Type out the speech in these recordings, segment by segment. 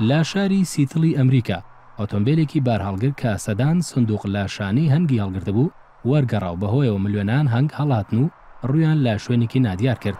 لە شاری سیتڵی ئەمریکا، ئۆتۆمبێلێکی بارهەڵگر کە سەدان سندوق لە شانەی هەنگی هەڵگرتبوو، وەرگەڕا و بەهۆیەوە ملیۆنان هەنگ هەڵهاتن و ڕوویان لە شوێنێکی نادیار کرد.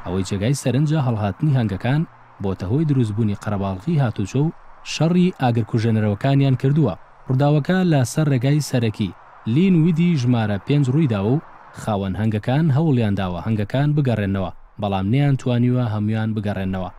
ئەوەی جێگای سەرنجە هەڵهاتنی هەنگەکان بۆتە هۆی دروستبوونی قەرەباڵغی هاتوچۆ و شەڕی ئاگرکوژێنەرەوەکانیان کردووە. ڕووداوەکە لە سەر ڕێگای سەرەکی لین ویدی ژمارە پێنج ڕوویداوە و خاوەن هەنگەکان هەوڵیانداوە هەنگەکان بگەڕێننەوە، بەڵام نەیانتوانیوە هەموویان بگەڕێننەوە.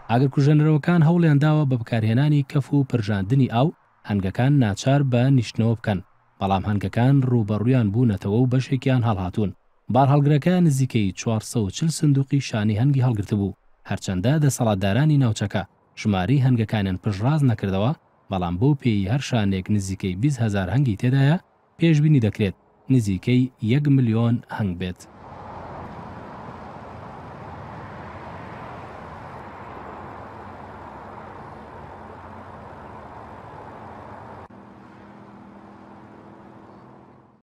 ئاگرکوژێنەرەوەکان هەوڵیان داوە بە بەکارهێنانی کەف و پرژاندنی ئاو، هەنگەکان ناچار بە نیشتنەوە بکەن، بەڵام هەنگەکان ڕووبەڕوویان بوونەتەوە و بەشێکیان هەڵهاتوون. بارهەڵگرەکە نزیکەی 440 سندوقی شانەی هەنگی هەڵگرتبوو، هەرچەندە دەسەڵاتدارانی ناوچەکە ژمارەی هەنگەکانیان پشتڕاست نەکردەوە، بەڵام بەو پێیەی هەر شانەیەک نزیکەی 20 هەزار هەنگی تێدایە، پێشبینی دەکرێت نزیکەی یەک ملیۆن هەنگ بێت.